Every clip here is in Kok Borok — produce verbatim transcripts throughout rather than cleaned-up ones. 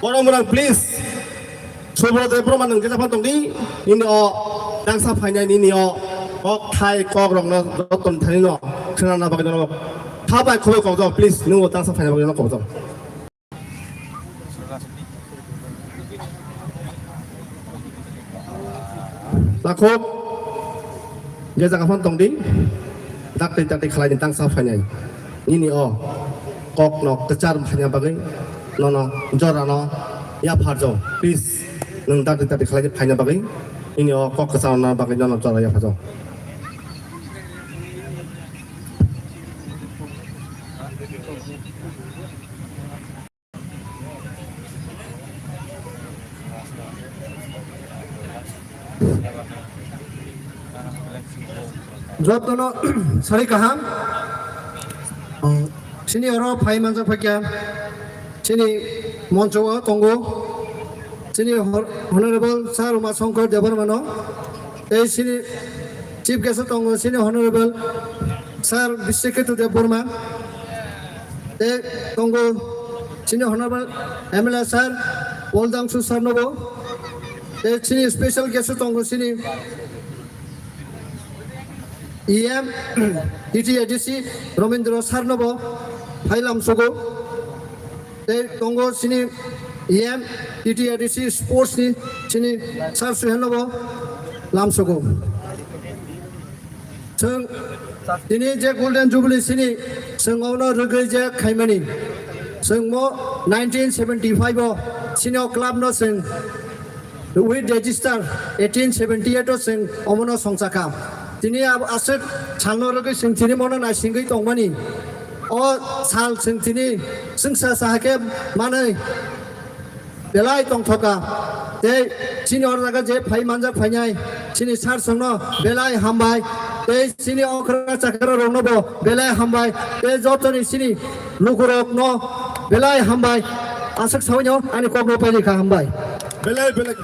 Borok mwnang, please. Subro de borok mwnang, jesa phan tongdi. Nini o tangsa phainai, nini o kok thai, kok rokno joton thani no khwnana bagwi no kha bai khoboi kokjak, please. Nungo tangsa phainai bagwi no kokjak. Takhuk, je jaga phano tongdi, dakti dakti khlaini tangsa phainai. Nini o kok no kwchar phaina bagwi, nono jora no yapharjo. Please, nwng dakti dakti khlaini phaina bagwi, nini o kok kwchar na bagwi nono jora yapharjo. Jotono sari kaham. Chini oro phai manjak phakya. Chini moncho o tongo. Chini hor-, Honorable Sir Uma Shankar Debbarmano. Tei chini Chief Guest o tongo chini Honorable Sir Biswaketu Debbarma. Tei tongo chini Honorable M L A Sir Paul Dangsu Sir nobo. Tei chini special guest o tongo chini E M T T A D C Romindra Sir nobo phai lamsogo. Tei tongo chini E M T T A D C Sports ni chini Sir Suhel nobo lamsogo. Chwng tini je Golden Jubilee sini chwng ono rwgwi je khaimani. Chwng mo nineteen seventy-five o sini o club no chwng with register eighteen seventy-eight o chwng omono songchakha. Tini ab-, aswk salno rwgwi chwng tini mono naisingwi tongmani. O sal chwng tini chwngsa sahakhe manwi belai tongthoka. Tei chini oro jaga je phai manjak phainai, chini sir songno belai hambai. Tei chini okra chakra rokno bo belai hambai. Tei jotoni chini lukurokno belai hambai. Aswk sawi no ani kokno paini kha, hambai. Belai belai.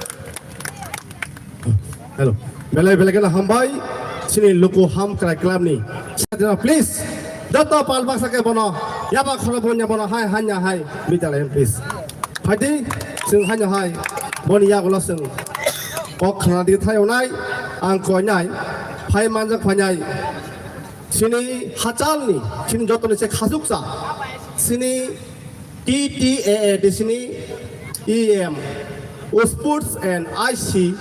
Hello. Belai belai kheno hambai. Chini luku ham krai club ni. Sadina, please. Joto pal baksa khe bono. Yaba khoro bonya bono hai hanya hai. Bitalai, please. Phaidi, chwng hanya hai. Boni yagulo chwng kok khna di thayonai. Ang koinai. Phai manjak phainai. Chini hachal ni. Chini joto ni se khasuksa. Chini T T A A D C ni E M. Sports and I C.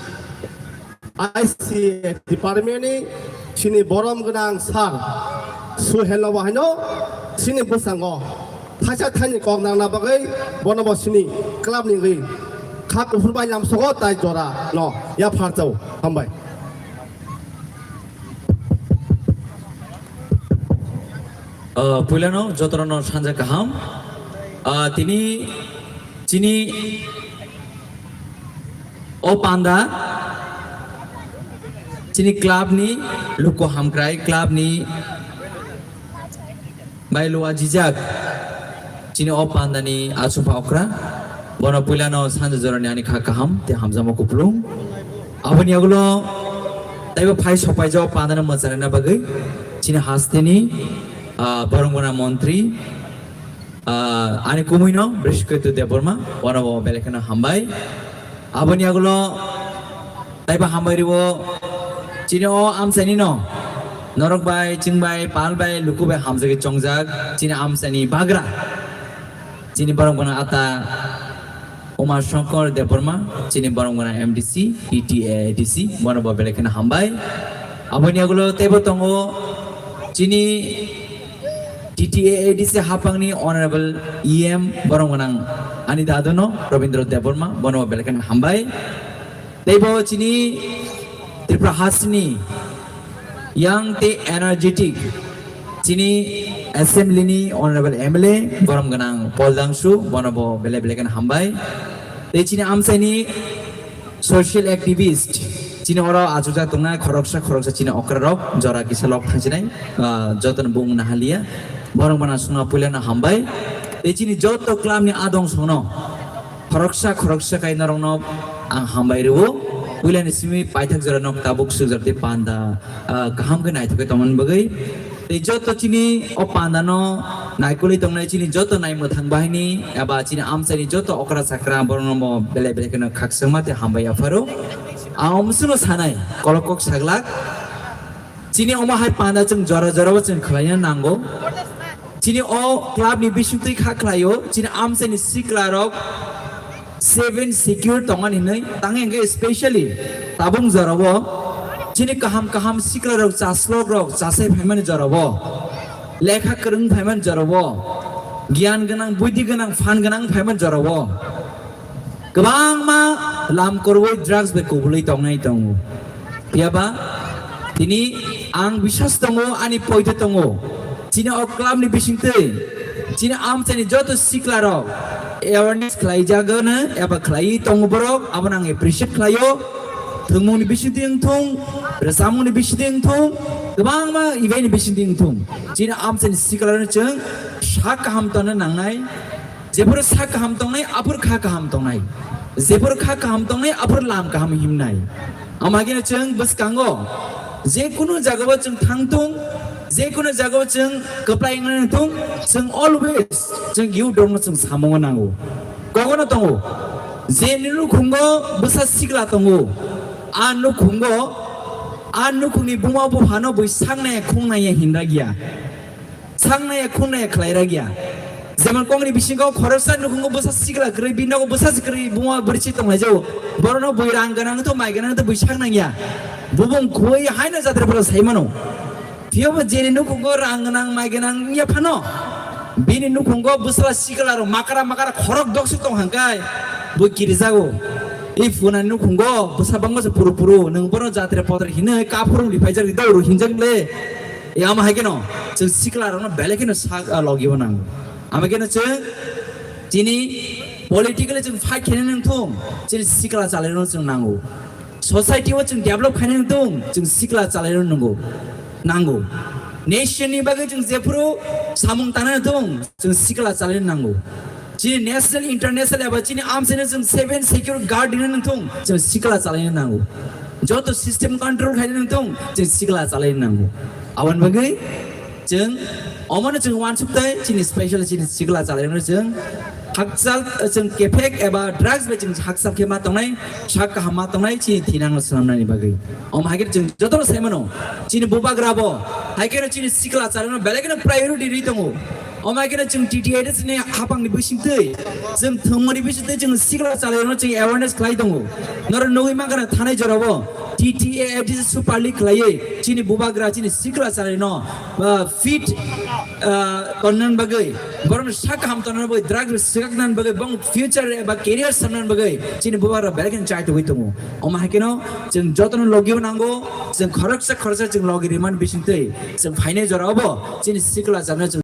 I C A department ni chini borom gwnang sir Suhel no bahaino chini bwskango thaisa thaini kok nangna bagwi bono bo chini club ni wngwi kha kuphur bai lamsogo tai jora no yapharjao, hambai. Ah, puilano jotono sanja kaham. Ah, tini chini o panda chini club ni luku hamkrai club ni bai lua jijak chini o panda ni asupha okra bono puilano sanja jorani ani kha kaham te hamjamo kuplung. Aboni yagulo taibo phai sopaijak pandano mwchanina bagwi chini hasteni, ah, borong gwnang montri, ah, ani kumuino Brihaspati Debbarma, bono bo belai kheno hambai. Aboni yagulo taibo hambai riwo chini o amchaini no norok bai, chwng bai, pal bai, luku bai hamjagwi chongjak chini amchaini bagra. Chini borok gwnang ata Uma Shankar Debbarma, chini borok gwnang M D C, T T A A D C, bono bo belai kheno hambai. Aboni yagulo teibo tongo chini T T A A D C hapangni Honorable E M borok gwnang ani daduno Rabindra Debbarma, bono bo belai kheno hambai. Teibo chini Tripura hasini yang tei energetic chini assembly ni honorable M L A borom gwnang Paul Dangsu, bono bo belai belai kheno hambai. Tei chini amchaini social activist chini oro achukjak tongnai khoroksa khoroksa chini okra rok jora kisa lok thangsinai, ah, jotono bung nahalia, borom gwnang songno puilano hambai. Tei chini joto club ni adong songno khoroksa khoroksa kai norokno ang hambai rwo. Puilani simi paithak jora nok tabuk sujak tei panda, ah, kaham khe naithok khe tongmani bagwi. Tei joto chini o pandano Naikolwi tongnai chini joto naimwthang bahini eba chini amchaini joto okra chakra borokno bo belai belai kheno khakchangma tei hambai yapharo. Ang omswkno sanai, kolok kok saglak. Chini omo hai panda chwng jora jorao chwng khlaina nango. Chini o club ni bisingtwi kha khlaio, chini amchaini siklarok seven secure tongmani hinwi, tang hwnkhe specially tabuk jorao chini kaham kaham siklarok, chaslokrok chasai phaimani jorao, lekha kwrwng phaimani jorao, giyan gwnang, buidhi gwnang, phan gwnang phaimani jorao kwbangma lam kwrwi drugs bai kubulwi tongnai tongo. Phiyaba tini ang biswas tongo, ani poito tongo. Chini o club ni bisingtwi chini amchaini joto siklarok awareness khlaijagano eba khlaiwi tongo borok, abono ang appreciate khlaio. Thwngmungni bisingtwi wngthung, rwchapmungni bisingtwi wngthung, kwbangma event ni bisingtwi wngthung, chini amchaini siklarokno chwng sak kaham tongna nangnai. Jephuru sak kaham tongnai, aphuru kha kaham tongnai. Jephuru kha kaham tongnai, aphuru lam kaham himnai. Ama haikhe chwng bwskango je kunu jagao chwng thangthung, je kunu jagao chwng kwplai wngna thung, chwng always chwng youth rokno chwng samungo nango. Kogono tongo, je ni nukhungo bwsa sikla tongo, a nukhungo, a nukhungni buma buphano bui saknai khungnai hinra giya. Saknaya khungnaya khlaira giya. Jemon kongni bisingo khoroksa nukhungo bwsa sikla kwrwi, bini nogo bwsa se kwrwi, buma bwrwi si tonglaijao. Borokno bui rang gwnang to mai gwnang to bui saknang ya. Bubung khoi haino jatra bwla saimano. Phiyobo jeni nukhungo rang gwnang mai gwnang wngya phano, bini nukhungo bwsla sikla rok makara makara khorok doksuk tong hangkai bui kirijago. I phunani nukhungo bwsa bangma se puru puru, nwng bono jatra potra hinwi kaphuru riphaijak ri dauro hinjak le. E, ama hai kheno chwng sikla rokno belai kheno sak, ah, logi bo nango. Ama kheno chwng chini politically chwng fight khaina nang thung, chini sikla chalai rokno chwng nango. Society o chwng develop khaina nang thung, chwng sikla chalai rokno nango. Nango. Nation ni bagwi chwng jephuru samung tana nang thung, chwng sikla chalai nango. Chini national, international eba chini amchaino chwng seven secure guard rina nang thung, chwng sikla chalaina nango. Joto system control khaina nang thung, chwng sikla chalaina nango. Aboni bagwi chwng omono chwng uansuk tai chini special chini sikla chalaino chwng hakchal chwng kephek eba drugs bai chwng hakchal khe ma tongnai, sak kaham ma tongnai chini thinangno swnamnani bagwi. Omo hai khe chwng jotono saimano chini bubagra bo hai khe chini sikla chalaino belai kheno priority ri tongo. Omo hai kheno chwng T T A D C ni hapang ni bising twi, chwng thwngmani bising twi chwng sikla chalairokno chwng awareness khlai tongo. Norok nugwi mankha na thanai jorao T T A D C Super League khlaiwi chini bubagra chini sikla chalairokno, ah, fit, ah, tonnani bagwi, borokno sak kaham tonnani bagwi, drug swkaknani bagwi, bong future eba career samnani bagwi chini bubagra belai kheno chai tugwi tongo. Omo hai kheno chwng jotono logio nango, chwng khoroksa khoroksa chwng logi rimani bising twi chwng phainai jorao bo chini sikla chalairokno chwng